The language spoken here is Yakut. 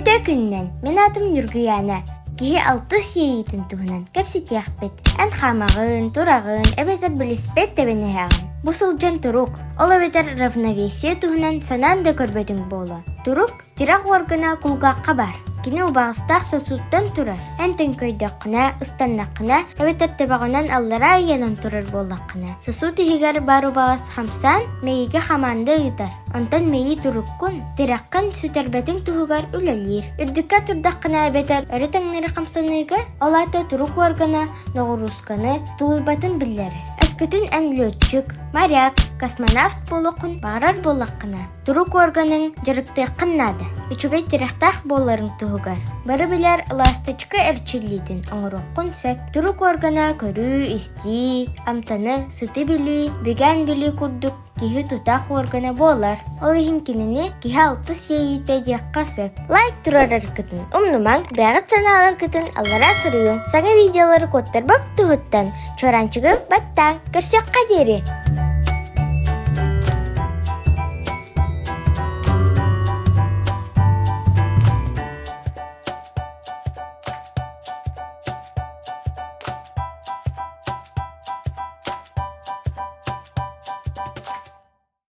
Үтүө күнүнэн, мин аатым Ньургуйаана. Киһи алтыс иэйиитин туһунан кэпсэтиэхпит. Эн хаамаҕын, тураҕын эбэтэр билиспэт тэбэн иһэҕин. Бу сылдьан турук, ол эбэтэр равновесие туһунан санаан да көрбөтүҥ буолуо. Турук тирэх уоргана кулгаахха баар. Кини убаҕастаах сосуттан турар. Эн төҥкөйдөххүнэ, ыстаннаххына эбэтэр төбөҕүнэн аллараа ыйанан турар буоллаххына, сосуд иһигэр баар убаҕас хамсаан, мэйиигэ хамаанда ыытар. Онтон мэйии туруккун, тирэххин сүтэрбэтиҥ туһугар үлэлиир. Үрдүккэ турдаххына эбэтэр өрө таҥнары хамсаныыга, ол аата турук уоргана ноҕуруусканы тулуйбатын биллэрэр. Өскөтүн эн лүөччүк, моряк, космонавт буолуоххун баҕарар буоллаххына, Турук уорганыҥ дьарыктыаххын наада, үчүгэй тирэхтээх буоларыҥ туһугар. Бары билэр ласточка эрчиллиитин оҥоруоххун сөп. Турук уоргана көрүү-истии, амтаны, сыты билии, бигээн билии курдук киһи тутаах уоргана буолар. Ол иһин кинини киһи алтыс иэйиитэ диэххэ сөп. Лайк туруораргытын умнумаҥ, бэйэҕит санааларгытын аллараа суруйуҥ. Саҥа видеолары куоттарбат туһуттан чуораанчыгы баттааҥ. Көрсүөххэ диэри!